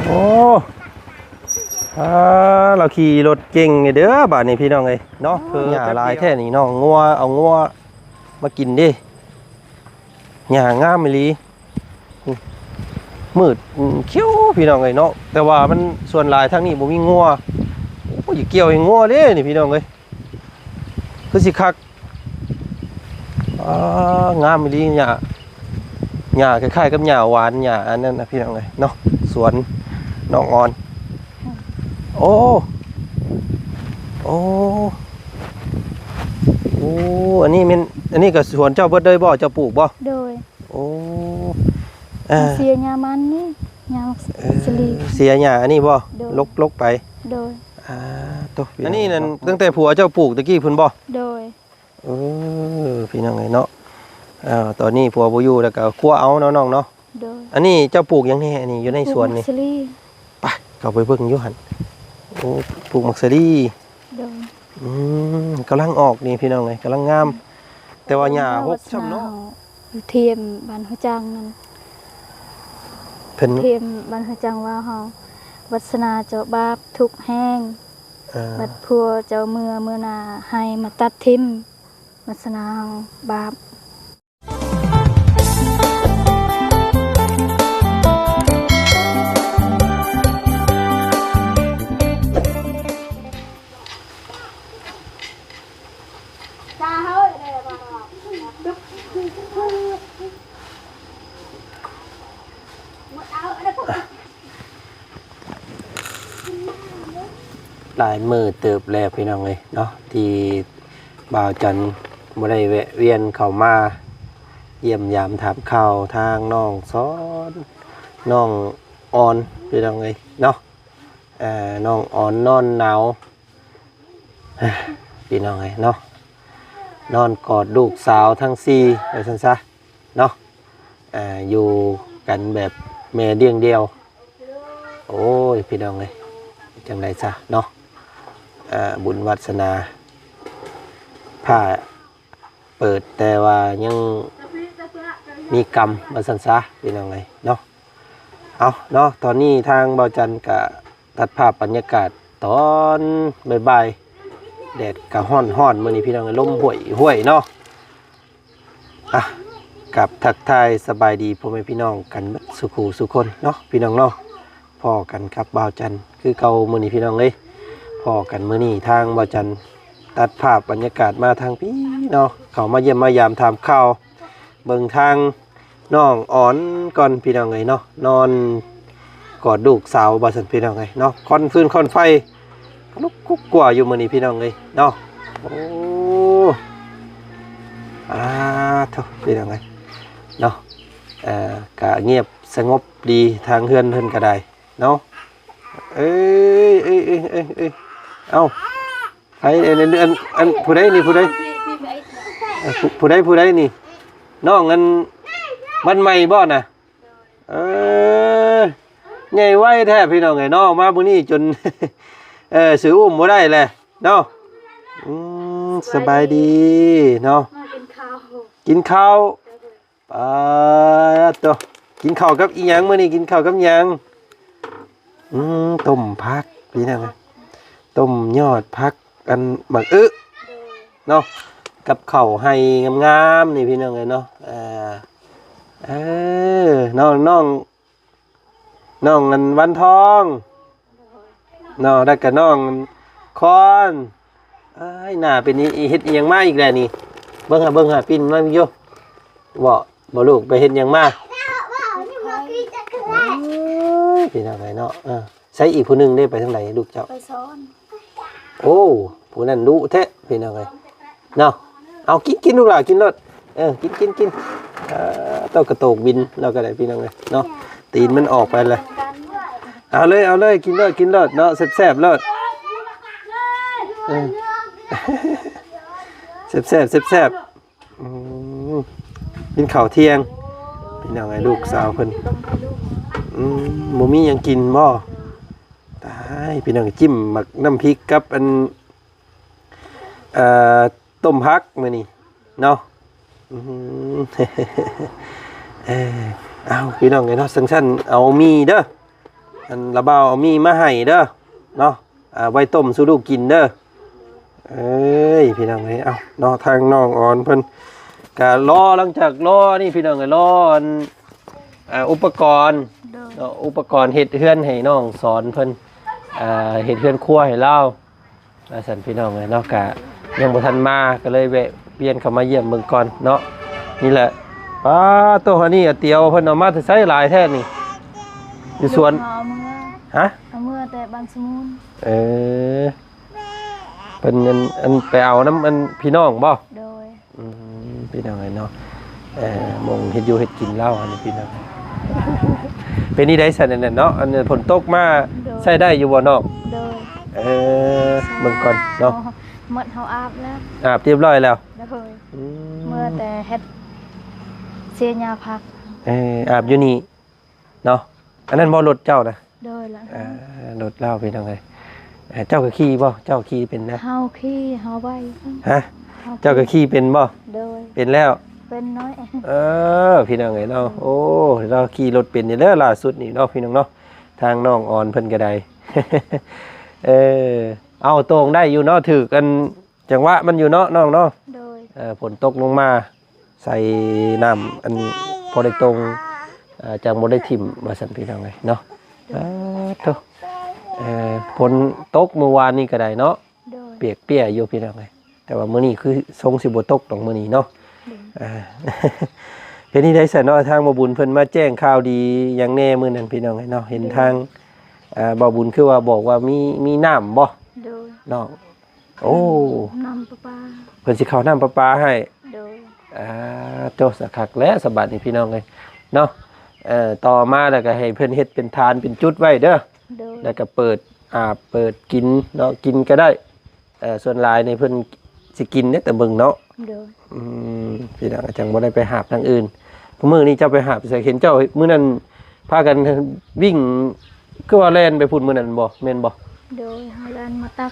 ໂອ້ ອ່າ ລາວຂີ່ລົດເກັ່ງເດີບາດນີ້ພີ່ນ້ອງເອີຍເນາະ. ໂອ້ ຫຍ້າຫຼາຍແທ້ນີ້ເນາະ ງົວ ເອົາງົວມາກິນເດ້. ຫຍ້າງາມອີ່ຫຼີ ມືດຂຽວພີ່ນ້ອງເອີຍເນາະ. ແຕ່ວ່າມັນສ່ວນຫຼາຍທາງນີ້ບໍ່ມີງົວ. ໂອ້ຍ ຢາກກ່ຽວໃຫ້ງົວເດ້ນີ້ພີ່ນ້ອງເອີຍ ຄືຊິຄັກ. ອ່າ ງາມອີ່ຫຼີ ຫຍ້າ ຫຍ້າຄ້າຍໆກັບຫຍ້າຫວານ ຫຍ້າອັນນັ້ນນະພີ່ນ້ອງເອີຍເນາະ. ສວນນ້ອງອອນ. ໂອ້ ໂອ້ ໂອ້ ອັນນີ້ແມ່ນ ອັນນີ້ກໍສວນເຈົ້າເບິດເລີຍບໍ່? ເຈົ້າປູກບໍ່? ໂດຍ. ໂອ້ ເອີ ເສຍຫຍ້າມັນນີ້ ຫຍ້າ ເອີ ສາລີ ເສຍຫຍ້າອັນນີ້ບໍ່? ໂດຍ. ລົກ ລົກໄປ. ໂດຍ. ອ່າ ໂຕ ອັນນີ້ນັ້ນຕັ້ງແຕ່ຜົວເຈົ້າປູກຕະກີ້ພຸ້ນບໍ່? ໂດຍ. ເອີ ພີ່ນ້ອງເອີຍເນາະ ເອີ ຕອນນີ້ຜົວບໍ່ຢູ່ ແລ້ວກໍຄົວເອົາເນາະນ້ອງເນາະ. ໂດຍ. ອັນນີ້ເຈົ້າປູກຫຍັງແດ່ ອັນນີ້ຢູ່ໃນສວນນີ້? ປູກໝາກສາລີ. ໄປ ເຂົ້າໄປເບິ່ງຢູ່ຫັ້ນ. ໂອ້ ປູກໝາກສາລີ. ໂດຍ. ອືມ ກຳລັງອອກນີ້ພີ່ນ້ອງເອີຍ ກຳລັງງາມ. ແຕ່ວ່າຫຍ້າຫົກຊ້ຳເນາະ. ຢູ່ທຽມບ້ານຫົວຈັງນັ້ນ ເພິ່ນທຽມບ້ານຫົວຈັງວ່າເຮົາ ວັດສະໜາເຈົ້າບາບທຸກແຮງ. ເອີ ບັດຜົວເຈົ້າເມືອ ເມືອນາໃຫ້ມາຕັດຖິ້ມ ວັດສະໜາເຮົາບາບ. ຫຼາຍມື້ເຕີບແລ້ວພີ່ນ້ອງເອີຍເນາະ ທີ່ບ່າວຈັນບໍ່ໄດ້ແວະວຽນເຂົ້າມາຢ້ຽມຢາມຖາມຂ່າວທາງນ້ອງສອນ ນ້ອງອອນ ພີ່ນ້ອງເອີຍເນາະ. ເອີ ນ້ອງອອນນອນໜາວ ພີ່ນ້ອງເອີຍເນາະ ນອນກອດລູກສາວທັງສີ່ ວ່າຊັ້ນຊະເນາະ. ເອີ ຢູ່ກັນແບບແມ່ລ້ຽງດ່ຽວ. ໂອ້ຍ ພີ່ນ້ອງເອີຍ ຈັ່ງໃດຊະເນາະ. ເອີ ບຸນວາດສະໜາ ຜ້າເປີດ ແຕ່ວ່າຍັງມີກຳ ວ່າຊັ້ນຊະ ພີ່ນ້ອງເອີຍເນາະ. ເອົາເນາະ ຕອນນີ້ທາງບ່າວຈັນກະຕັດພາບບັນຍາກາດຕອນບ່າຍໆ ແດດກະຮ້ອນໆ ມື້ນີ້ພີ່ນ້ອງເອີຍ ລົມຫ້ວຍໆ ເນາະ. ອ່ະ ກັບທັກທາຍສະບາຍດີພໍ່ແມ່ພີ່ນ້ອງກັນເບິດສູ່ຄູ່ສູ່ຄົນເນາະ ພີ່ນ້ອງເນາະ. ພໍ້ກັນກັບບ່າວຈັນຄືເກົ່າມື້ນີ້ພີ່ນ້ອງເອີຍ ພໍ້ກັນມື້ນີ້ທາງບ່າວຈັນຕັດພາບບັນຍາກາດມາທາງພີ້ເນາະ ເຂົ້າມາຢ້ຽມມາຢາມຖາມຂ່າວ ເບິ່ງທາງນ້ອງອອນກ່ອນພີ່ນ້ອງເອີຍເນາະ ນອນກອດລູກສາວວ່າຊັ້ນພີ່ນ້ອງເອີຍເນາະ. ຄວັນຟືນຄວັນໄຟລຸກກຸກກົວຢູ່ມື້ນີ້ພີ່ນ້ອງເອີຍເນາະ. ໂອ້ ອາ ໂທ້ ພີ່ນ້ອງເອີຍເນາະ ເອີ ກະງຽບສະຫງົບດີ ທາງເຮືອນເພິ່ນກະໄດ້ເນາະ. ເອີຍ ເອີຍ ເອີຍ ເອີຍ ເອີຍ ເອົ້າ ໃຜ ອັນ ອັນ ອັນ ອັນ ຜູ້ໃດນີ້ ຜູ້ໃດ ເອີ ຜູ້ ຜູ້ໃດ ຜູ້ໃດນີ້ ນ້ອງອັນ ບ້ານໃໝ່ບໍ່ນະ? ເອີ ໃຫຍ່ໄວແທ້ພີ່ນ້ອງເອີຍເນາະ ມາມື້ນີ້ຈົນ ເອີ ຊື້ອຸ້ມບໍ່ໄດ້ແຫຼະເນາະ. ອືມ ສະບາຍດີເນາະ ມາກິນເຂົ້າ ກິນເຂົ້າ. ປາດໂທ້ ກິນເຂົ້າກັບອີ່ຫຍັງ? ມື້ນີ້ກິນເຂົ້າກັບຫຍັງ? ອືມ ຕົ້ມຜັກ ພີ່ນ້ອງເອີຍ ຕົ້ມຍອດຜັກ ອັນ ໝາກອຶເນາະ ກັບເຂົ້າໄຮ່ງາມໆ ນີ້ພີ່ນ້ອງເອີຍເນາະ. ເອີ ເອີ ນ້ອງ ນ້ອງ ນ້ອງອັນ ວັນທອງເນາະ ແລ້ວກະນ້ອງຄອນ. ອ້າຍ ໜ້າເປັນອີ່ ເຮັດອີ່ຫຍັງມາອີກແລ້ວນີ້? ເບິ່ງຫາ ເບິ່ງຫາ ປິ່ນມາຢູ່ ບໍ່ ບໍ່ລູກ ໄປເຮັດຫຍັງມາ? ໂອ້ຍ ພີ່ນ້ອງເອີຍເນາະ. ເອີ ໃສອີກຜູ້ໜຶ່ງເດ້ ໄປທາງໃດລູກເຈົ້າ? ໄປສອນ. ໂອ້ ຜູ້ນັ້ນດຸແທ້ ພີ່ນ້ອງເອີຍເນາະ. ເອົາ ກິນ ກິນລູກຫຼ້າ ກິນໂລດ. ເອີ ກິນ ກິນ ກິນ. ເອີ ໂຕກະໂຕກບິນ ລາວກະໄດ້ ພີ່ນ້ອງເອີຍເນາະ ຕີນມັນອອກໄປແລ້ວ. ເອົາເລີຍ ເອົາເລີຍ ກິນໂລດ ກິນໂລດເນາະ ແຊບໆໂລດ. ເອີ ແຊບໆ ແຊບໆ. ອືມ ກິນເຂົ້າທ່ຽງ ພີ່ນ້ອງເອີຍ ລູກສາວເພິ່ນ. ອືມ ບໍ່ມີຫຍັງກິນບໍ່? ຕາຍ ພີ່ນ້ອງ ຈິ້ມໝາກນ້ຳພິກກັບອັນ ເອີ ຕົ້ມຜັກມື້ນີ້ເນາະ. ອືມ ເອີ ເອົາ ພີ່ນ້ອງເອີຍເນາະ ຈັ່ງຊັ້ນເອົາໝີ່ເດີ. ອັນລະບ່າວເອົາໝີ່ມາໃຫ້ເດີເນາະ ອ່າ ໄວ້ຕົ້ມສູ່ລູກກິນເດີ. ເອີຍ ພີ່ນ້ອງເອີຍ ເອົ້າເນາະ ທາງນ້ອງອອນເພິ່ນກະລໍ ຫຼັງຈາກລໍນີ້ ພີ່ນ້ອງເອີຍ ລໍອັນ ອ່າ ອຸປະກອນ ໂດຍ ເນາະ ອຸປະກອນເຮັດເຮືອນໃຫ້ນ້ອງສອນເພິ່ນ ອ່າ ເຮັດເຮືອນຄົວໃຫ້ລາວ ວ່າຊັ້ນ ພີ່ນ້ອງເອີຍເນາະ ກະຍັງບໍ່ທັນມາ ກະເລີຍແວະ ປ່ຽນເຂົ້າມາຢ້ຽມເບິ່ງກ່ອນເນາະ. ນີ້ແຫຼະ ປ້າໂຕ ອັນນີ້ອາຕຽວເພິ່ນເອົາມາແຕ່ໃສຫຼາຍແທ້ນີ້? ຢູ່ສວນ ເອົາເມືອ ຮະ? ເອົາເມືອແຕ່ບ້ານສະມຸນ. ເອີ ເພິ່ນອັນ ອັນໄປເອົານຳອັນພີ່ນ້ອງບໍ່? ໂດຍ. ອືມ ພີ່ນ້ອງເອີຍເນາະ ເອີ ໝ່ອງເຮັດຢູ່ເຮັດກິນລາວຫັ້ນ ພີ່ນ້ອງ ເປັນນີ້ໄດ໋ຊັ້ນ ອັນນັ້ນເນາະ ອັນຝົນຕົກມາ ໂດຍ ໃຊ້ໄດ້ຢູ່ບໍ່ນ້ອງ? ໂດຍ. ເອີ ເບິ່ງກ່ອນເນາະ ໝົດ ເຮົາອາບແລ້ວ ອາບຮຽບຮ້ອຍແລ້ວ. ໂດຍ. ອືມ ເມື່ອແຕ່ເຮັດເສຍຫຍ້າຜັກ. ເອີ ອາບຢູ່ນີ້ເນາະ ອັນນັ້ນບໍ່ລົດເຈົ້ານະ? ໂດຍລະ. ອ່າ ລົດລາວ ພີ່ນ້ອງເອີຍ ເອີ ເຈົ້າກໍຂີ່ບໍ່? ເຈົ້າຂີ່ເປັນນະ? ເຮົາຂີ່ ເຮົາໄວ. ຮະ? ເຈົ້າກໍຂີ່ເປັນບໍ່? ໂດຍ. ເປັນແລ້ວ? ເປັນໜ້ອຍ. ເອີ ພີ່ນ້ອງເອີຍເນາະ ໂອ້ ລາວຂີ່ລົດເປັນນີ້ເດີ ລ່າສຸດນີ້ເນາະ ພີ່ນ້ອງເນາະ ທາງນ້ອງອອນເພິ່ນກໍໄດ້. ເອີ ເອົາ ໂຕ່ງໄດ້ຢູ່ເນາະ ຖືກອັນ ຈັງຫວະມັນຢູ່ເນາະນ້ອງເນາະ. ໂດຍ. ເອີ ຝົນຕົກລົງມາໃສ່ນ້ຳ ອັນ ພໍໄດ້ຕົງ ເອີ ຈັ່ງບໍ່ໄດ້ຖິ້ມ ວ່າຊັ້ນ ພີ່ນ້ອງເອີຍເນາະ. ໂດຍ. ປາດໂທ້ ເອີ ຝົນຕົກມື້ວານນີ້ກໍໄດ້ເນາະ. ໂດຍ. ປຽກເປຍຢູ່ ພີ່ນ້ອງເອີຍ ແຕ່ວ່າມື້ນີ້ຄືຊົງຊິບໍ່ຕົກດອກມື້ນີ້ເນາະ. ໂດຍ. ເອີ ເປັນຈັ່ງໃດຊັ້ນເນາະ ທາງບ່າວບຸນເພິ່ນມາແຈ້ງຂ່າວດີຫຍັງແດ່ມື້ນັ້ນ ພີ່ນ້ອງເອີຍເນາະ ເຫັນ ໂດຍ ທາງ ເອີ ບ່າວບຸນຄືວ່າບອກວ່າມີ ມີນ້ຳບໍ່? ໂດຍ. ເນາະ ໂອ້ ນ້ຳປະປາ ເພິ່ນຊິເຂົ້ານ້ຳປະປາໃຫ້. ໂດຍ. ອ່າ ໂຕ ສະຄັກແລ້ວສະບາດນີ້ ພີ່ນ້ອງເອີຍເນາະ. ເອີ ຕໍ່ມາແລ້ວກໍໃຫ້ເພິ່ນເຮັດເປັນທານເປັນຈຸດໄວ້ເດີ. ໂດຍ. ແລ້ວກໍເປີດອາບເປີດກິນເນາະ ກິນກໍໄດ້ ເອີ ສ່ວນຫຼາຍນີ້ເພິ່ນຊິກິນເດ້ ແຕ່ເບິ່ງເນາະ. ໂດຍ. ອືມ ພີ່ນ້ອງ ຈັ່ງບໍ່ໄດ້ໄປຫາບທາງອື່ນ. ມື້ນີ້ເຈົ້າໄປຫາບໃສ? ເຫັນເຈົ້າມື້ນັ້ນພາກັນວິ່ງ ຄືວ່າແລ່ນໄປພຸ້ນມື້ນັ້ນບໍ່ ແມ່ນບໍ່? ໂດຍ. ເຮົາແລ່ນມາຕັກ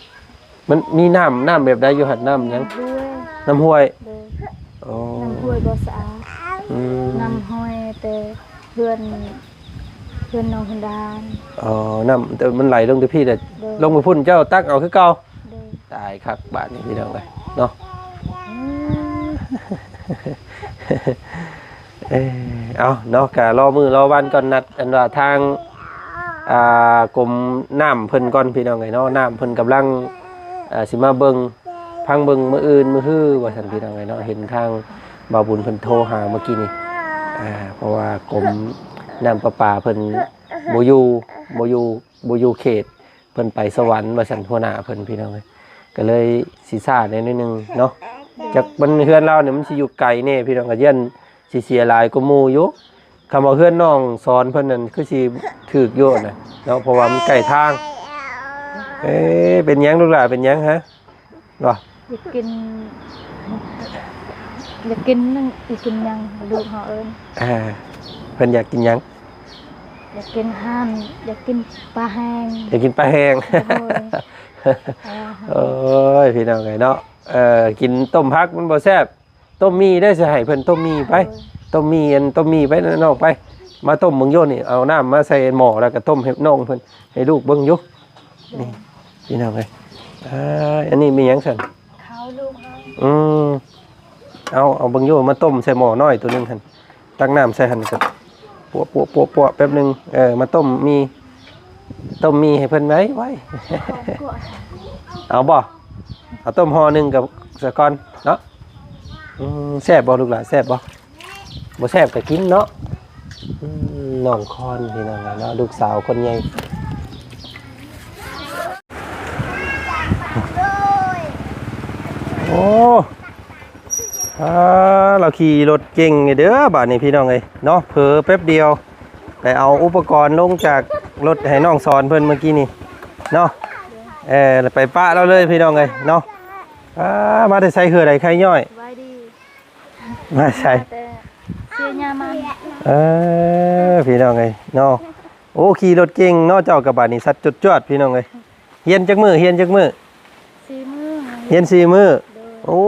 ມັນມີນ້ຳ ນ້ຳແບບໃດຢູ່ຫັ້ນ? ນ້ຳຫຍັງ? ນ້ຳຫ້ວຍ. ນ້ຳຫ້ວຍ. ໂດຍ. ອໍ ນ້ຳຫ້ວຍບໍ່ສະອາດ. ອືມ ນ້ຳຫ້ວຍແຕ່ເຮືອນ ເຮືອນນ້ອງເຮືອນດານ. ອໍ ນ້ຳ ແຕ່ມັນໄຫຼລົງແຕ່ພີ້ແຫຼະ. ໂດຍ. ລົງໄປພຸ້ນເຈົ້າຕັກເອົາຄືເກົ່າ. ໂດຍ. ຕາຍຄັກບາດນີ້ ພີ່ນ້ອງເອີຍເນາະ. ເອີ ເອົາເນາະ ກະລໍມື້ລໍວັນກ່ອນ ນັດ ອັນວ່າທາງ ອ່າ ກົມນ້ຳເພິ່ນກ່ອນ ພີ່ນ້ອງເອີຍເນາະ. ນ້ຳເພິ່ນກຳລັງ ເອີ ຊິມາເບິ່ງ ພັງເບິ່ງມື້ອື່ນມື້ຮື ວ່າຊັ້ນ ພີ່ນ້ອງເອີຍເນາະ. ເຫັນທາງບ່າວບຸນເພິ່ນໂທຫາເມື່ອກີ້ນີ້ ອ່າ ເພາະວ່າກົມນ້ຳປະປາເພິ່ນບໍ່ຢູ່ ບໍ່ຢູ່ ບໍ່ຢູ່ເຂດ ເພິ່ນໄປສະຫວັນວ່າຊັ້ນ ຫົວໜ້າເພິ່ນ ພີ່ນ້ອງເອີຍ ກໍເລີຍຊິຊ້າແດ່ໜ້ອຍໜຶ່ງເນາະ. ຈັກມັນ ເຮືອນລາວນີ້ມັນຊິຢູ່ໄກແດ່ ພີ່ນ້ອງ ກໍຢ້ານຊິເສຍຫຼາຍກວ່າໝູ່ຢູ່. ຄຳວ່າເຮືອນນ້ອງສອນເພິ່ນນັ້ນຄືຊິຖືກຢູ່ນະເນາະ ເພາະວ່າມັນໃກ້ທາງ. ເອີ ເປັນຫຍັງລູກຫຼ້າ ເປັນຫຍັງຮະ? ບໍ່ ຢາກກິນ ຢາກກິນໜຶ່ງ ຢາກກິນຫຍັງ ລູກເຮົາເອີ້ນ. ອ່າ ເພິ່ນຢາກກິນຫຍັງ? ຢາກກິນຫານ ຢາກກິນປາແຫ້ງ. ຢາກກິນປາແຫ້ງ. ໂດຍ. ເອີ ໂອ້ຍ ພີ່ນ້ອງເອີຍເນາະ ເອີ ກິນຕົ້ມຜັກມັນບໍ່ແຊບ. ຕົ້ມໝີ່ໄດ້ ຊິໃຫ້ເພິ່ນຕົ້ມໝີ່ໄປ. ໂດຍ. ຕົ້ມໝີ່ ອັນ ຕົ້ມໝີ່ໄປ ນ້ອງໄປ ມາຕົ້ມເບິ່ງຢູ່ນີ້ ເອົານ້ຳມາໃສ່ໝໍ້ ແລ້ວກໍຕົ້ມໃຫ້ນ້ອງເພິ່ນ ໃຫ້ລູກເບິ່ງຢູ່. ໂດຍ. ນີ້ ພີ່ນ້ອງເອີຍ ອ່າ ອັນນີ້ມີຫຍັງຊັ້ນ? ເຂົ້າລູກເຮົາ. ອືມ ເອົາ ເອົາເບິ່ງຢູ່ ມາຕົ້ມໃສ່ໝໍ້ນ້ອຍໂຕໜຶ່ງຫັ້ນ ຕັກນ້ຳໃສ່ຫັ້ນ ກໍປົວໆໆໆ ແປັບໜຶ່ງ. ເອີ ມາຕົ້ມໝີ່ ຕົ້ມໝີ່ໃຫ້ເພິ່ນໄວໆ. ເອົາບໍ່? ເອົາຕົ້ມຫໍ່ໜຶ່ງກໍສາກ່ອນເນາະ. ອືມ ແຊບບໍ່ລູກຫຼ້າ ແຊບບໍ່? ບໍ່ແຊບກໍກິນເນາະ. ອືມ ນ້ອງຄອນ ພີ່ນ້ອງເນາະ ລູກສາວຄົນໃຫຍ່. ໂອ້ ອ່າ ລາວຂີ່ລົດເກັ່ງເດີບາດນີ້ ພີ່ນ້ອງເອີຍເນາະ. ເຜີແປັບດຽວໄປເອົາອຸປະກອນລົງຈາກລົດໃຫ້ນ້ອງສອນເພິ່ນເມື່ອກີ້ນີ້ເນາະ. ເອີ ໄປປະລາວເລີຍ ພີ່ນ້ອງເອີຍເນາະ. ອ່າ ມາແຕ່ໃສ ເຮືອໃດ ໄຄຍ້ອຍ? ສະບາຍດີ. ມາໃສ? ມາແຕ່ເຊຍາມາ. ເອີ ພີ່ນ້ອງເອີຍເນາະ. ໂອ້ ຂີ່ລົດເກັ່ງເນາະເຈົ້າ ກະບາດນີ້ສັດຈວດໆ ພີ່ນ້ອງເອີຍ. ຮຽນຈັກມື້? ຮຽນຈັກມື້? ສີ່ມື້. ຮຽນສີ່ມື້. ໂດຍ. ໂອ້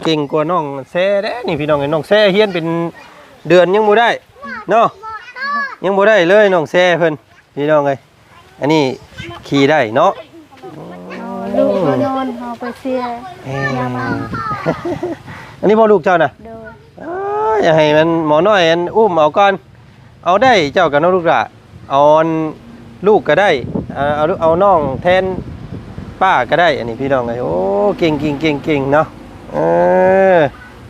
ເກັ່ງກວ່ານ້ອງແຊເດ້ນີ້ ພີ່ນ້ອງເອີຍ. ນ້ອງແຊຮຽນເປັນເດືອນຍັງບໍ່ໄດ້ເນາະ ຍັງບໍ່ໄດ້ເລີຍນ້ອງແຊເພິ່ນ ພີ່ນ້ອງເອີຍ. ອັນນີ້ຂີ່ໄດ້ເນາະ. ເຮົາລູກເຮົານອນເຮົາໄປເຊຍ ເອີ ຍາມນັ້ນ. ອັນນີ້ບໍ່ລູກເຈົ້ານະ? ໂດຍ. ເອີ ຢ່າໃຫ້ມັນ ໝໍນ້ອຍອັນ ອຸ້ມເອົາກ່ອນ. ເອົາໄດ້ເຈົ້າກັນເນາະລູກຫຼ້າ. ເອົາອັນ ລູກກໍໄດ້ ເອົາ ເອົາ ເອົານ້ອງແທນປ້າກໍໄດ້. ອັນນີ້ພີ່ນ້ອງເອີຍ ໂອ້ ເກັ່ງໆໆໆເນາະ. ເອີ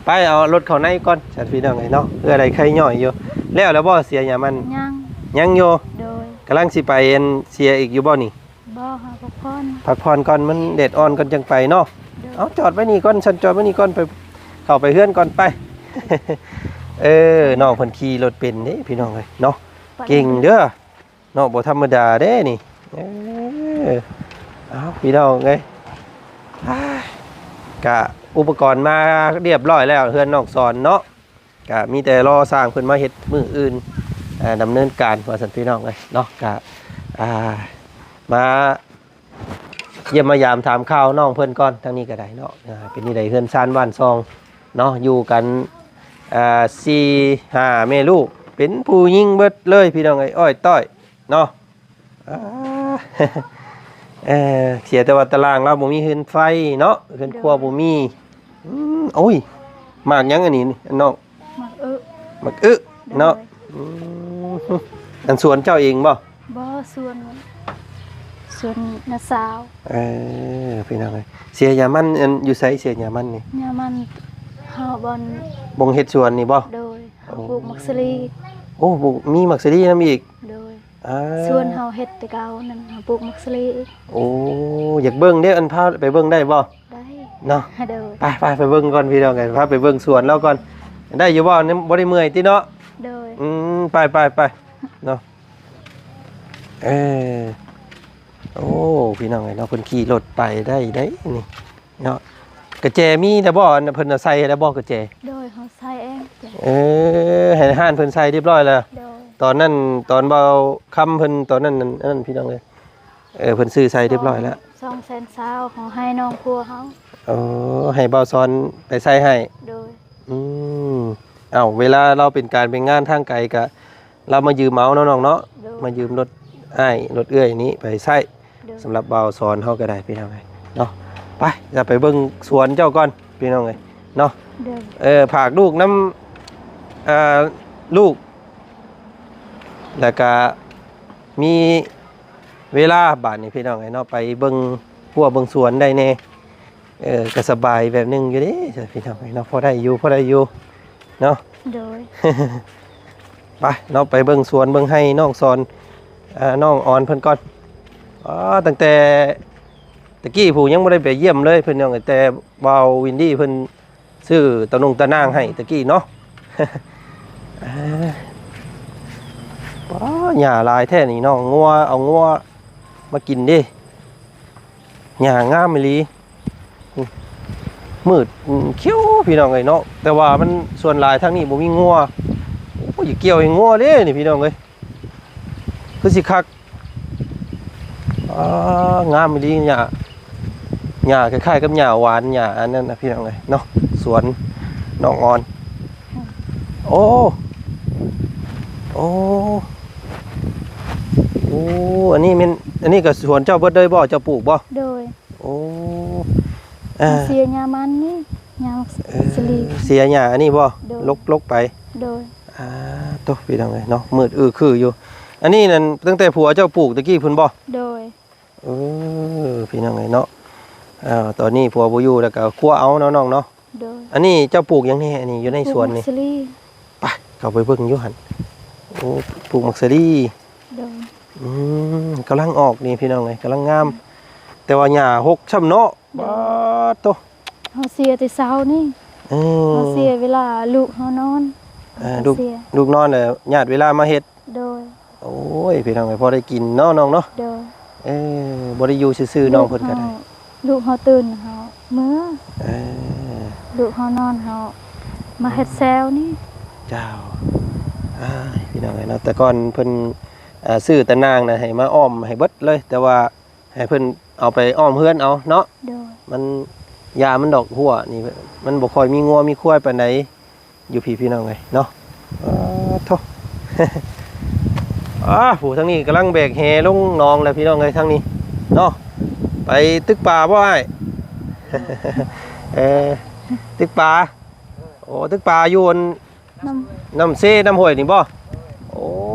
ໄປເອົາລົດເຂົ້າໃນກ່ອນຊັ້ນພີ່ນ້ອງເອີຍເນາະ. ເພື່ອໄດ້ໄຄຍ່ອຍຢູ່. ແລ້ວແລ້ວບໍ່ເສຍຫຍ້າມັນ? ຍັງ. ຍັງຢູ່? ໂດຍ. ກຳລັງຊິໄປອັນເຊຍອີກຢູ່ບໍ່ນີ້? ບໍ່ ຫາພັກຜ່ອນ ພັກຜ່ອນກ່ອນ ມັນແດດອ່ອນກ່ອນຈັ່ງໄປເນາະ. ໂດຍ. ເອົາ ຈອດໄວ້ນີ້ກ່ອນ ຊັ້ນຈອດໄວ້ນີ້ກ່ອນ ໄປ ເຂົ້າໄປເຮືອນກ່ອນໄປ. ເອີ ນ້ອງເພິ່ນຂີ່ລົດເປັນເດ້ພີ່ນ້ອງເອີຍເນາະ. ເກັ່ງເດີເນາະ ບໍ່ທຳມະດາເດ້ນີ້. ເອີ ເອົາ ພີ່ນ້ອງເອີຍ ກະອຸປະກອນມາຮຽບຮ້ອຍແລ້ວ ເຮືອນນ້ອງສອນເນາະ. ກະມີແຕ່ລໍຊ່າງເພິ່ນມາເຮັດມື້ອື່ນ ອ່າ ດຳເນີນການວ່າຊັ້ນພີ່ນ້ອງເອີຍເນາະ. ກະ ອ່າ ມາຢ້ຽມມາຢາມຖາມຂ່າວນ້ອງເພິ່ນກ່ອນ ທາງນີ້ກໍໄດ້ເນາະ. ອ່າ ເປັນຈັ່ງໃດເຮືອນຊານບ້ານຊ່ອງເນາະ ຢູ່ກັນ ອ່າ ສີ່ຫ້າແມ່ລູກ ເປັນຜູ້ຍິງເບິດເລີຍພີ່ນ້ອງເອີຍ ອ້ອຍຕ້ອຍເນາະ. ອ່າ ເອີ ເສຍແຕ່ວ່າຕາລ່າງລາວບໍ່ມີເຮືອນໄຟເນາະ ເຮືອນຄົວ ໂດຍ ບໍ່ມີ. ອືມ ໂອ້ຍ ໝາກຫຍັງອັນນີ້ນ້ອງ? ໝາກອຶ ໝາກອຶເນາະ. ໂດຍ. ອືມ ອັນສວນເຈົ້າເອງບໍ່? ບໍ່ ສວນ ສວນນ້າສາວ. ເອີ ພີ່ນ້ອງເອີຍ ເຊຍຫຍ້າມັນ ອັນ ຢູ່ໃສເຊຍຫຍ້າມັນນີ້? ຫຍ້າມັນ ເຮົາບ່ອນ ບ່ອນເຮັດສວນນີ້ບໍ່? ໂດຍ. ເຮົາ ໂອ້ ປູກໝາກສາລີ. ໂອ້ ປູກ ມີໝາກສາລີນຳອີກ? ໂດຍ. ອ່າ ສວນເຮົາເຮັດແຕ່ເກົ່ານັ້ນ ເຮົາປູກໝາກສາລີ. ໂອ້ ຢາກເບິ່ງເດ້ ອັນ ພາໄປເບິ່ງໄດ້ບໍ່? ໄດ້ເນາະ. ໂດຍ. ໄປ ໄປ ໄປເບິ່ງກ່ອນພີ່ນ້ອງເອີຍ ພາໄປເບິ່ງສວນລາວກ່ອນ. ໄດ້ຢູ່ບໍ່? ຍັງບໍ່ໄດ້ເມື່ອຍຕິເນາະ? ໂດຍ. ອືມ ໄປ ໄປ ໄປເນາະ. ເອີ ໂອ້ ພີ່ນ້ອງເອີຍເນາະ ເພິ່ນຂີ່ລົດໄປໄດ້ໄດ໋ນີ້ເນາະ. ກະແຈມີແລ້ວບໍ່? ອັນ ເພິ່ນເອົາໃສ່ແລ້ວບໍ່ກະແຈ? ໂດຍ ເຮົາໃສ່ເອງ. ເອີ ໃຫ້ຮ້ານເພິ່ນໃສ່ຮຽບຮ້ອຍແລ້ວ. ໂດຍ. ຕອນນັ້ນ ຕອນເບົາຄຳເພິ່ນ ຕອນນັ້ນ ອັນນັ້ນ ພີ່ນ້ອງເອີຍ ເອີ ເພິ່ນຊື້ໃສ່ຮຽບຮ້ອຍແລ້ວ. ສອງແສນຊາວ ເຮົາໃຫ້ນ້ອງຜົວເຮົາ. ເອີ ໃຫ້ບ່າວສອນໄປໃສ່ໃຫ້. ໂດຍ. ອືມ ເອົ້າ ເວລາລາວເປັນການເປັນງານທາງໄກກະ ລາວມາຢືມເອົາເນາະນ້ອງເນາະ. ໂດຍ. ມາຢືມລົດອ້າຍລົດເອື້ອຍນີ້ໄປໃຊ້. ໂດຍ. ສຳລັບບ່າວສອນເຮົາກໍໄດ້ພີ່ນ້ອງເອີຍເນາະ. ໄປ ຈະໄປເບິ່ງສວນເຈົ້າກ່ອນພີ່ນ້ອງເອີຍເນາະ. ໂດຍ. ເອີ ຝາກລູກນຳ ເອີ ລູກ ແລ້ວກະມີເວລາບາດນີ້ພີ່ນ້ອງເອີຍເນາະ ໄປເບິ່ງຮົ້ວເບິ່ງສວນໄດ້ແດ່. ເອີ ກໍສະບາຍແບບໜຶ່ງຢູ່ເດ້ພີ່ນ້ອງເອີຍເນາະ ພໍໄດ້ຢູ່ ພໍໄດ້ຢູ່ເນາະ. ໂດຍ. ໄປເນາະ ໄປເບິ່ງສວນເບິ່ງໄຮ່ນ້ອງສອນ ເອີ ນ້ອງອອນເພິ່ນກ່ອນ. ອໍ ຕັ້ງແຕ່ຕະກີ້ຜູ້ຍັງບໍ່ໄດ້ໄປຢ້ຽມເລີຍພີ່ນ້ອງເອີຍ ແຕ່ບ່າວວິນດີເພິ່ນ ຊື້ຕາໜຸ່ງຕາໜ່າງໃຫ້ຕະກີ້ເນາະ. ປ້າ ຫຍ້າຫຼາຍແທ້ນີ້ເນາະ ງົວ ເອົາງົວມາກິນເດ້. ຫຍ້າງາມອີ່ຫຼີ ມືດຂຽວພີ່ນ້ອງເອີຍເນາະ. ແຕ່ວ່າມັນສ່ວນຫຼາຍທາງນີ້ບໍ່ມີງົວ. ໂອ້ຍ ຢາກກ່ຽວໃຫ້ງົວເດ້ນີ້ພີ່ນ້ອງເອີຍ ຄືຊິຄັກ. ອ່າ ງາມອີ່ຫຼີ ຫຍ້າ ຫຍ້າຄ້າຍໆກັບຫຍ້າຫວານ ຫຍ້າອັນນັ້ນນະພີ່ນ້ອງເອີຍເນາະ. ສວນນ້ອງອອນ ໂອ້ ໂອ້ ໂອ້ ອັນນີ້ແມ່ນ ອັນນີ້ກໍສວນເຈົ້າເບິດເລີຍບໍ່? ເຈົ້າປູກບໍ່? ໂດຍ. ໂອ້ ອ່າ ເສຍຫຍ້າມັນນີ້ ຫຍ້າ ເອີ ສາລີ ເສຍຫຍ້າອັນນີ້ບໍ່? ໂດຍ. ລົກ ລົກໄປ. ໂດຍ. ອ່າ ໂຕ ພີ່ນ້ອງເອີຍເນາະ ມືດອື້ຄືຢູ່. ອັນນີ້ນັ້ນຕັ້ງແຕ່ຜົວເຈົ້າປູກຕະກີ້ພຸ້ນບໍ່? ໂດຍ. ເອີ ພີ່ນ້ອງເອີຍເນາະ ເອີ ຕອນນີ້ຜົວບໍ່ຢູ່ ແລ້ວກໍຄົວເອົາເນາະນ້ອງເນາະ. ໂດຍ. ອັນນີ້ເຈົ້າປູກຫຍັງແດ່ ອັນນີ້ຢູ່ໃນສວນນີ້? ປູກໝາກສາລີ. ໄປ ເຂົ້າໄປເບິ່ງຢູ່ຫັ້ນ. ໂອ້ ປູກໝາກສາລີ. ໂດຍ. ອືມ ກຳລັງອອກນີ້ພີ່ນ້ອງເອີຍ ກຳລັງງາມ ແຕ່ວ່າຫຍ້າຫົກຊ້ຳເນາະ. ໂດຍ. ປາດໂຕ ເຮົາເສຍແຕ່ເຊົ້ານີ້. ເອີ ເຮົາເສຍເວລາລູກເຮົານອນ. ເອີ ລູກ ເຮົາເສຍ ລູກນອນແລ້ວຍາດເວລາມາເຮັດ. ໂດຍ. ໂອ້ຍ ພີ່ນ້ອງເອີຍ ພໍໄດ້ກິນເນາະນ້ອງເນາະ. ໂດຍ. ເອີ ບໍ່ໄດ້ຢູ່ຊື່ໆ ນ້ອງເພິ່ນກໍໄດ້ ລູກເຮົາ ລູກເຮົາຕື່ນເຮົາເມືອ. ເອີ ລູກເຮົານອນເຮົາມາເຮັດແຊວນີ້. ເຈົ້າ. ອ້າຍ ພີ່ນ້ອງເອີຍເນາະ ແຕ່ກ່ອນເພິ່ນ ອ່າ ຊື້ຕາໜ່າງນະ ໃຫ້ມາອ້ອມໃຫ້ເບິດເລີຍ ແຕ່ວ່າ ໃຫ້ເພິ່ນເອົາໄປອ້ອມເຮືອນເອົາເນາະ. ໂດຍ. ມັນ ຢ້ານມັນດອກ ຮົ້ວນີ້ ມັນບໍ່ຄ່ອຍມີງົວມີຄວາຍປານໃດຢູ່ພີ້ ພີ່ນ້ອງເອີຍເນາະ. ປາດໂທ້ ອ້າ ຜູ້ທາງນີ້ກຳລັງແບກແຫລົງໜອງແລ້ວພີ່ນ້ອງເອີຍ ທາງນີ້ເນາະ. ໄປຕຶກປາບໍ່ອ້າຍ? ເອີ ຕຶກປາ. ໂອ້ ຕຶກປາຢູ່ອັນ ນ້ຳ ນ້ຳເຊ ນ້ຳຫ້ວຍນີ້ບໍ່? ໂອ້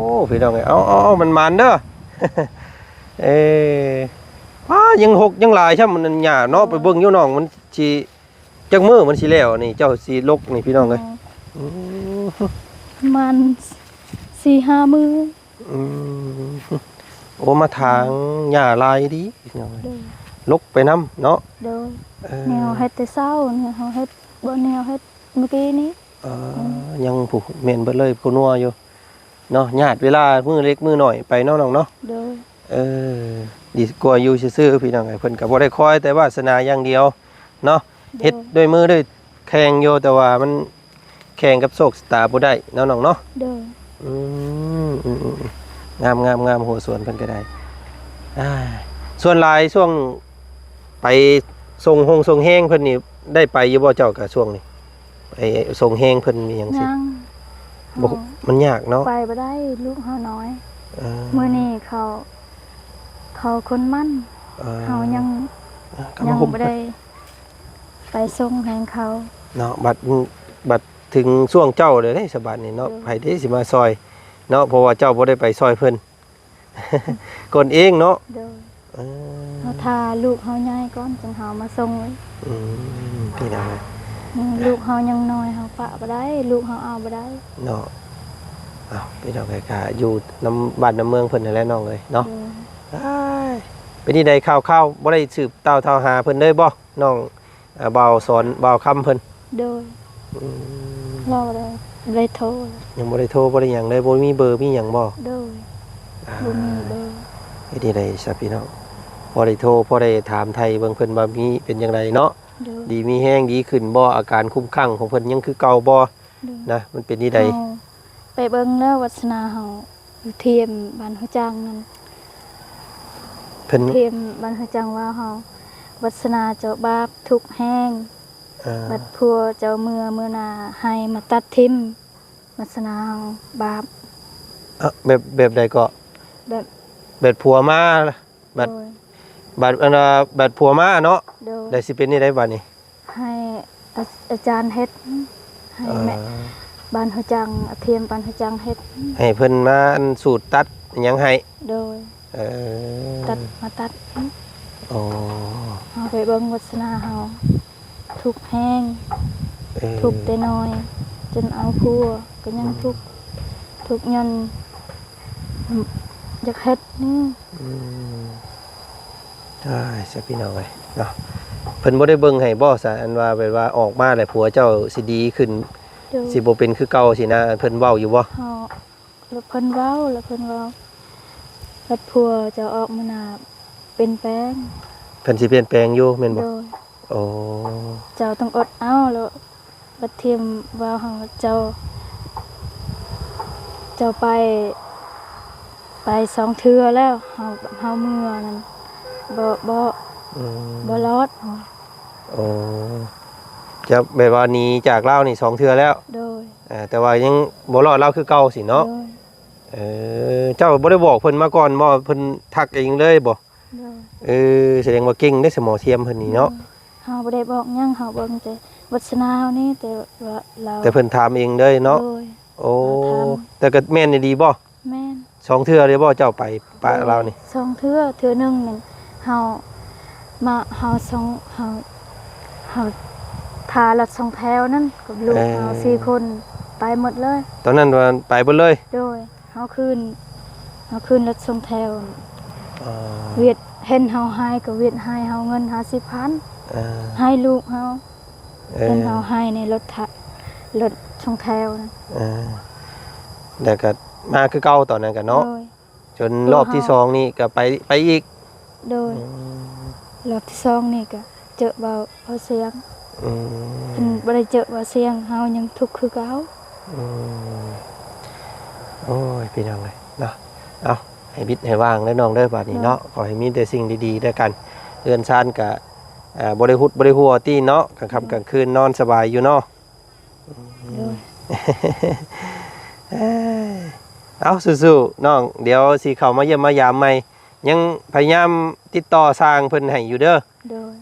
ພີ່ນ້ອງເອີຍ ເອົາ ເອົາ ເອົາ ມັນໝານເດີ. ເອີ ປ້າ ຍັງຫົກຍັງຫຼາຍຊ້ຳ ມັນຫຍ້າເນາະ. ໄປເບິ່ງຢູ່ນ້ອງ ມັນຊິ ຈັກມື້ມັນຊິແລ້ວນີ້ ເຈົ້າຊິລົກນີ້ ພີ່ນ້ອງເອີຍ? ອໍ ອືມ ປະມານສີ່ຫ້າມື້. ອືມ ໂອ້ ມາຖາງຫຍ້າຫຼາຍດີ ພີ່ນ້ອງເອີຍ. ໂດຍ ລົກໄປນຳເນາະ. ໂດຍ ເອີ ແນວເຮັດແຕ່ເຊົ້ານີ້ ເຮົາເຮັດ ບໍ່ແນວເຮັດມື້ກີ້ນີ້. ເອີ ອືມ ຍັງຜູ້ ແມ່ນເບິດເລີຍ ຜູ້ນົວຢູ່ເນາະ. ຍາດເວລາມື້ເລັກມື້ນ້ອຍໄປເນາະ ນ້ອງເນາະ. ໂດຍ ເອີ ດີກວ່າຢູ່ຊື່ໆ ພີ່ນ້ອງເອີຍ. ເພິ່ນກໍບໍ່ໄດ້ຄອຍແຕ່ວາສະໜາຢ່າງດຽວເນາະ. ໂດຍ ເຮັດດ້ວຍມືດ້ວຍແຂ່ງຢູ່ ແຕ່ວ່າມັນແຂ່ງກັບໂຊກຊະຕາບໍ່ໄດ້ເນາະ ນ້ອງເນາະ. ໂດຍ ອືມ ອືມ ອືມ ອືມ ງາມ ງາມ ງາມ ຫົວສວນເພິ່ນກໍໄດ້. ອ່າ ສ່ວນຫຼາຍຊ່ວງໄປສົ່ງຮົງສົ່ງແຮງເພິ່ນນີ້ ໄດ້ໄປຢູ່ບໍ່ເຈົ້າກະຊ່ວງນີ້? ໄປສົ່ງແຮງເພິ່ນອີ່ຫຍັງຊີ້? ຍັງ ບໍ່ ເຮົາ ມັນຍາກເນາະ ໄປບໍ່ໄດ້ ລູກເຮົານ້ອຍ. ເອີ ມື້ນີ້ເຂົາ ເຂົາຄົນໝັ້ນ ເອີ ເຮົາຍັງ ເອີ ກໍ ຍັງບໍ່ໄດ້ໄປສົ່ງແຮງເຂົາເນາະ. ບັດ ບັດເຖິງຊ່ວງເຈົ້າແລ້ວເດ້ ສະບັດນີ້ເນາະ. ໂດຍ ໃຜເດ້ຊິມາຊ່ອຍເນາະ ເພາະວ່າເຈົ້າບໍ່ໄດ້ໄປຊ່ອຍເພິ່ນ ກ່ອນເອງເນາະ. ໂດຍ ເອີ ເຮົາຖ້າລູກເຮົາໃຫຍ່ກ່ອນ ຈັ່ງເຮົາມາສົ່ງເລີຍ. ອືມ ພີ່ນ້ອງເອີຍ ອືມ ລູກເຮົາຍັງນ້ອຍ ເຮົາປະບໍ່ໄດ້ ລູກເຮົາເອົາບໍ່ໄດ້ເນາະ. ເອົ້າ ພີ່ນ້ອງເອີຍ ກະຢູ່ນຳບ້ານນຳເມືອງເພິ່ນຫັ້ນແຫຼະ ນ້ອງເອີຍເນາະ. ໂດຍ ອ້າຍ ເປັນຈັ່ງໃດຂ່າວໆ ບໍ່ໄດ້ສືບຕ່າວຖາມຫາເພິ່ນເລີຍບໍ່ ນ້ອງ? ອ່າ ບ່າວສອນ ບ່າວຄຳເພິ່ນ. ໂດຍ ອືມ ລາວບໍ່ໄດ້ ບໍ່ໄດ້ໂທ ຍັງບໍ່ໄດ້ໂທ ບໍ່ໄດ້ຫຍັງເລີຍ ບໍ່ມີເບີມີຫຍັງບໍ່? ໂດຍ ອ່າ ບໍ່ມີເບີ. ເຮັດຈັ່ງໃດຊະພີ່ນ້ອງ ພໍໄດ້ໂທ ພໍໄດ້ຖາມໄຖ່ເບິ່ງເພິ່ນວ່າມີ ເປັນຈັ່ງໃດເນາະ. ໂດຍ ດີມີແຮງດີຂຶ້ນບໍ່? ອາການຄຸ້ມຄັ້ງຂອງເພິ່ນຍັງຄືເກົ່າບໍ່? ໂດຍ ນະ ມັນເປັນຈັ່ງໃດ? ເຮົາໄປເບິ່ງແລ້ວ ວັດສະໜາເຮົາຢູ່ທຽມບ້ານຫົວຈັງນັ້ນ ເພິ່ນ ທຽມບ້ານຫົວຈັງວ່າເຮົາ ວັດສະໜາເຈົ້າບາບທຸກແຮງ. ເອີ ບັດຜົວເຈົ້າເມືອ ເມືອນາ ໃຫ້ມາຕັດຖິ້ມ ວັດສະໜາເຮົາບາບ. ເອີ ແບບ ແບບໃດເກາະ? ແບບ ແບບຜົວມາ ບັດ ໂດຍ ບັດ ອັນນ່າ ບັດຜົວມາເນາະ. ໂດຍ ແລ້ວຊິເປັນຈັ່ງໃດບັດນີ້? ໃຫ້ອາ ອາຈານເຮັດ ໃຫ້ແມ່ ເອີ ບ້ານຫົວຈັງ ອາທຽມບ້ານຫົວຈັງເຮັດ ໃຫ້ເພິ່ນມາ ອັນ ສູດຕັດຫຍັງໃຫ້. ໂດຍ ເອີ ຕັດ ມາຕັດ. ອໍ ເຮົາໄປເບິ່ງວັດສະໜາເຮົາ ທຸກແຮງ ເອີ ທຸກແຕ່ນ້ອຍຈົນເອົາຜົວກໍຍັງ ອືມ ທຸກ ທຸກຍ້ອນ ອືມ ຢາກເຮັດນີ້. ອືມ ອ້າຍ ຊະ ພີ່ນ້ອງເອີຍເນາະ ເພິ່ນບໍ່ໄດ້ເບິ່ງໃຫ້ບໍ່ຊະ ອັນວ່າແບບວ່າອອກມາແລ້ວຜົວເຈົ້າຊິດີຂຶ້ນ ໂດຍ ຊິບໍ່ເປັນຄືເກົ່າຊີ້ນະ ເພິ່ນເວົ້າຢູ່ບໍ່? ເຮົາ ແລ້ວເພິ່ນເວົ້າ ແລ້ວເພິ່ນເວົ້າ ບັດຜົວເຈົ້າອອກມານະປ່ຽນແປງ ເພິ່ນຊິປ່ຽນແປງຢູ່ແມ່ນບໍ່? ໂດຍ ໂອ້ ເຈົ້າຕ້ອງອົດເອົາ ແລ້ວບັດທຽມວ່າເຮົາ ເຈົ້າ ເຈົ້າໄປ ໄປສອງເທື່ອແລ້ວ ເຮົາ ເຮົາເມືອນັ້ນ ບໍ່ ບໍ່ ອືມ ບໍ່ລອດ. ໂອ້ ຈະແບບວ່າໜີຈາກລາວນີ້ສອງເທື່ອແລ້ວ? ໂດຍ ເອີ ແຕ່ວ່າຍັງບໍ່ລອດລາວຄືເກົ່າຊີ້ເນາະ? ໂດຍ ເອີ ເຈົ້າບໍ່ໄດ້ບອກເພິ່ນມາກ່ອນບໍ່? ເພິ່ນທັກເອງເລີຍບໍ່? ໂດຍ ເອີ ສະແດງວ່າເກັ່ງເດ້ ສະໝໍທຽມເພິ່ນນີ້ເນາະ. ໂດຍ ເຮົາບໍ່ໄດ້ບອກຫຍັງ ເຮົາເບິ່ງແຕ່ວັດສະໜາເຮົານີ້ ແຕ່ວ່າລາວ ແຕ່ເພິ່ນຖາມເອງເລີຍເນາະ? ໂດຍ ໂອ້ ເຮົາຖາມ ແຕ່ກໍແມ່ນອີ່ຫຼີບໍ່? ແມ່ນ ສອງເທື່ອເລີຍບໍ່ເຈົ້າໄປປະລາວນີ້? ສອງເທື່ອ ເທື່ອໜຶ່ງນີ້ເຮົາມາ ເຮົາສອງ ເຮົາ ເຮົາຖ້າລົດສອງແຖວນັ້ນ ກັບລູກ ເອີ ເຮົາສີ່ຄົນ ໄປໝົດເລີຍ ຕອນນັ້ນວ່າໄປເບິດເລີຍ? ໂດຍ ເຮົາຂຶ້ນ ເຮົາຂຶ້ນລົດສອງແຖວ ອໍ ຫວຽດ ເຫັນເຮົາໄຫ້ກໍຫວຽດໃຫ້ເຮົາເງິນຫ້າສິບພັນ ເອີ ໃຫ້ລູກເຮົາ ເອີ ເຫັນເຮົາໄຫ້ໃນລົດ ລົດສອງແຖວນັ້ນ ເອີ ແລ້ວກໍມາຄືເກົ່າຕອນນັ້ນກໍເນາະ. ໂດຍ ຈົນຮອບທີສອງນີ້ກໍໄປ ໄປອີກ? ໂດຍ ອືມ ຮອບທີສອງນີ້ກໍເຈີເບົາ ເບົາຊຽງ ອືມ ເພິ່ນບໍ່ໄດ້ເຈີເບົາຊຽງ ເຮົາຍັງທຸກຄືເກົ່າ. ອືມ ໂອ້ຍ ພີ່ນ້ອງເອີຍເນາະ ເອົາ ໃຫ້ວິດໃຫ້ວ່າງເດີນ້ອງເດີ ບາດນີ້ເນາະ ໂດຍ ຂໍໃຫ້ມີແຕ່ສິ່ງດີໆ ແດ່ກັນ ເຮືອນຊານກະ ອ່າ ບໍ່ໄດ້ຮຸດບໍ່ໄດ້ຮົ່ວຕິເນາະ ກາງຄ່ຳກາງຄືນນອນສະບາຍຢູ່ເນາະ. ໂດຍ ເອີຍ ເອົາ ສູ້ໆ ນ້ອງ ດຽວຊິເຂົ້າມາຢ້ຽມມາຢາມໃໝ່. ຍັງພະຍາຍາມຕິດຕໍ່ຊ່າງເພິ່ນໃຫ້ຢູ່ເດີ. ໂດຍ.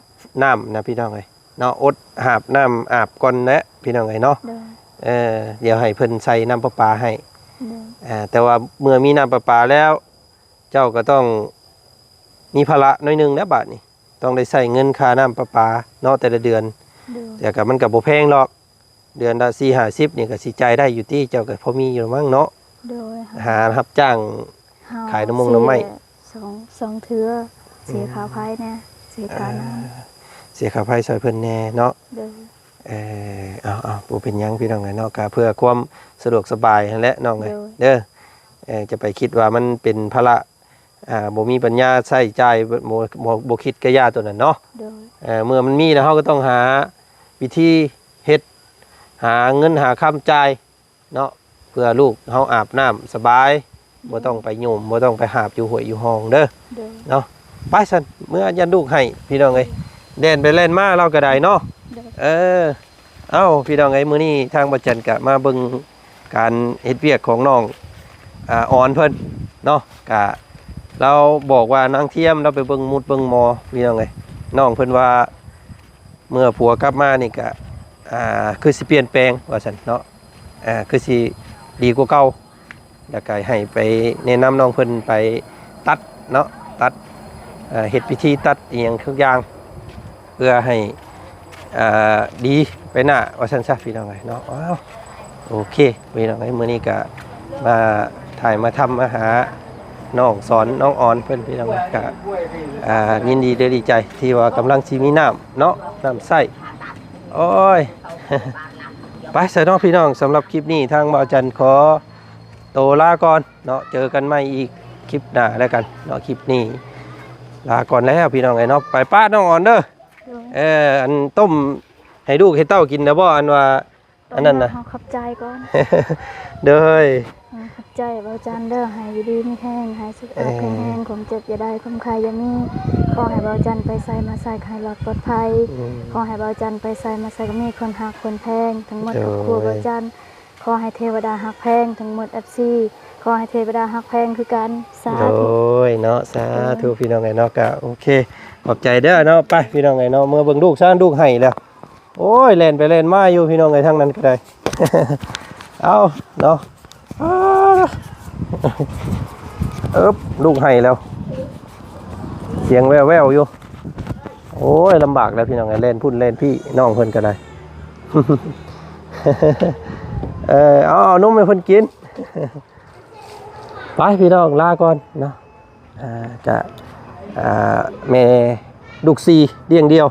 ນ້ຳນະພີ່ນ້ອງເອີຍເນາະ, ອົດຫາບນ້ຳອາບກ່ອນແຫຼະພີ່ນ້ອງເອີຍເນາະ. ໂດຍ. ເອີ ດຽວໃຫ້ເພິ່ນໃສ່ນ້ຳປະປາໃຫ້. ໂດຍ. ເອີ ແຕ່ວ່າເມື່ອມີນ້ຳປະປາແລ້ວ ເຈົ້າກໍຕ້ອງມີພາລະໜ້ອຍໜຶ່ງແລ້ວບາດນີ້, ຕ້ອງໄດ້ໃຊ້ເງິນຄ່ານ້ຳປະປາເນາະ ແຕ່ລະເດືອນ. ໂດຍ. ແຕ່ກໍມັນກໍບໍ່ແພງດອກ, ເດືອນລະສີ່ຫ້າສິບນີ້ກໍຊິຈ່າຍໄດ້ຢູ່ຕິ, ເຈົ້າກໍພໍມີຢູ່ລະມັ້ງເນາະ. ໂດຍ. ຫາຮັບຈ້າງ ເຮົາ ຂາຍໜໍ່ມົງໜໍ່ໄມ້ ເສຍສອງ ສອງເທື່ອ, ເສຍ ອືມ ຄ່າໄຟແດ່ ເສຍຄ່ານ້ຳ ເອີ ເສຍຄ່າໄຟຊ່ອຍເພິ່ນແດ່ເນາະ. ໂດຍ. ເອີ ເອົາໆ ບໍ່ເປັນຫຍັງພີ່ນ້ອງເອີຍເນາະ, ກໍເພື່ອຄວາມສະດວກສະບາຍຫັ້ນແຫຼະນ້ອງເອີຍ. ໂດຍ. ເດີ ເອີ ຈະໄປຄິດວ່າມັນເປັນພາລະ ອ່າ ບໍ່ມີປັນຍາໃຊ້ຈ່າຍ ບໍ່ ບໍ່ ບໍ່ຄິດກະຢ່າໂຕນັ້ນເນາະ. ໂດຍ. ເອີ ເມື່ອມັນມີແລ້ວ ເຮົາກໍຕ້ອງຫາວິທີເຮັດ ຫາເງິນຫາຄຳຈ່າຍເນາະ, ເພື່ອລູກເຮົາອາບນ້ຳສະບາຍ, ໂດຍ. ບໍ່ຕ້ອງໄປໂຍມ ບໍ່ຕ້ອງໄປຫາບຢູ່ຫ້ວຍຢູ່ຮ່ອງເດີ. ໂດຍ. ເນາະ, ໄປຊັ້ນ ເມື່ອຢ້ານລູກໄຫ້ພີ່ນ້ອງເອີຍ. ແລ່ນໄປແລ່ນມາລາວກໍໄດ້ເນາະ. ໂດຍ. ເອີ ເອົ້າ ພີ່ນ້ອງເອີຍ, ມື້ນີ້ທາງບ່າວຈັນກະມາເບິ່ງການເຮັດວຽກຂອງນ້ອງ ອາ ອອນເພິ່ນເນາະ. ກະລາວບອກວ່ານາງທຽມລາວໄປເບິ່ງໝຸດເບິ່ງໝໍ ພີ່ນ້ອງເອີຍ. ນ້ອງເພິ່ນວ່າເມື່ອຜົວກັບມານີ້ກະ ອາ ຄືຊິປ່ຽນແປງວ່າຊັ້ນເນາະ, ອາ ຄືຊິດີກວ່າເກົ່າ. ແລ້ວກໍໃຫ້ໄປແນະນຳນ້ອງເພິ່ນໄປຕັດເນາະ, ຕັດ ເຮັດພິທີຕັດອີ່ຫຍັງທຸກຢ່າງ ເພື່ອໃຫ້ ເອີ ດີໄປໜ້າວ່າຊັ້ນຊະພີ່ນ້ອງເອີຍເນາະ. ອ້າວ ໂອເຄພີ່ນ້ອງເອີຍ, ມື້ນີ້ກໍມາຖ່າຍມາທຳມາຫານ້ອງສອນນ້ອງອອນເພິ່ນພີ່ນ້ອງເອີຍ. ກໍ ອ່າ ຍິນດີແລະດີໃຈທີ່ວ່າກຳລັງຊິມີນ້ຳເນາະ, ນ້ຳໃຊ້. ໂອ້ຍ ໄປຊະເນາະພີ່ນ້ອງ, ສຳລັບຄລິບນີ້ທາງບ່າວຈັນຂໍໂຕລາກ່ອນເນາະ, ເຈີກັນໃໝ່ອີກຄລິບໜ້າແລ້ວກັນເນາະ. ຄລິບນີ້ລາກ່ອນແລ້ວພີ່ນ້ອງເອີຍເນາະ, ໄປປະນ້ອງອອນເດີ. ໂດຍ. ເອີ ອັນຕົ້ມໃຫ້ລູກໃຫ້ເຕົ້າກິນນະບໍ່ ອັນວ່າ ຕອນ ອັນນັ້ນນະ ເຮົາຂອບໃຈກ່ອນ. ໂດຍ. ເອີ ຂອບໃຈບ່າວຈັນເດີ, ໃຫ້ຢູ່ດີມີແຮງ, ໃຫ້ສຸຂະພາບ ເອີ ແຂງແຮງ, ຄວາມເຈັບຢ່າໄດ້ ຄວາມໄຂ້ຢ່າມີ. ຂໍໃຫ້ບ່າວຈັນໄປໃສມາໃສໃຫ້ລອດປອດໄພ. ອືມ. ຂໍໃຫ້ບ່າວຈັນໄປໃສມາໃສກໍມີຄົນຮັກຄົນແພງທັງໝົດ ໂດຍ ຄອບຄົວບ່າວຈັນ. ຂໍໃຫ້ເທວະດາຮັກແພງທັງໝົດ ເອັຟຊີ ຂໍໃຫ້ເທວະດາຮັກແພງຄືກັນ. ສາທຸ. ໂດຍເນາະ, ສາທຸ ໂດຍ ພີ່ນ້ອງເອີຍເນາະ. ກະໂອເຄ ຂອບໃຈເດີເນາະ. ໄປພີ່ນ້ອງເອີຍເນາະ, ເມື່ອເບິ່ງລູກຊະ ລູກໄຫ້ແລ້ວ. ໂອ້ຍ ແລ່ນໄປແລ່ນມາຢູ່ພີ່ນ້ອງເອີຍ, ທາງນັ້ນກໍໄດ້. ເອົາເນາະ, ອາ ເອິບ ລູກໄຫ້ແລ້ວ ສຽງແວ່ວໆຢູ່. ໂອ້ຍ ລຳບາກແລ້ວພີ່ນ້ອງເອີຍ, ແລ່ນພຸ້ນແລ່ນພີ້ ນ້ອງເພິ່ນກໍໄດ້. ເອີ ເອົາ ເອົານົມໃຫ້ເພິ່ນກິນ. ໄປພີ່ນ້ອງ ລາກ່ອນເນາະ. ອ່າ ກະ ອ່າ ແມ່ລູກສີ່ລ້ຽງດ່ຽວ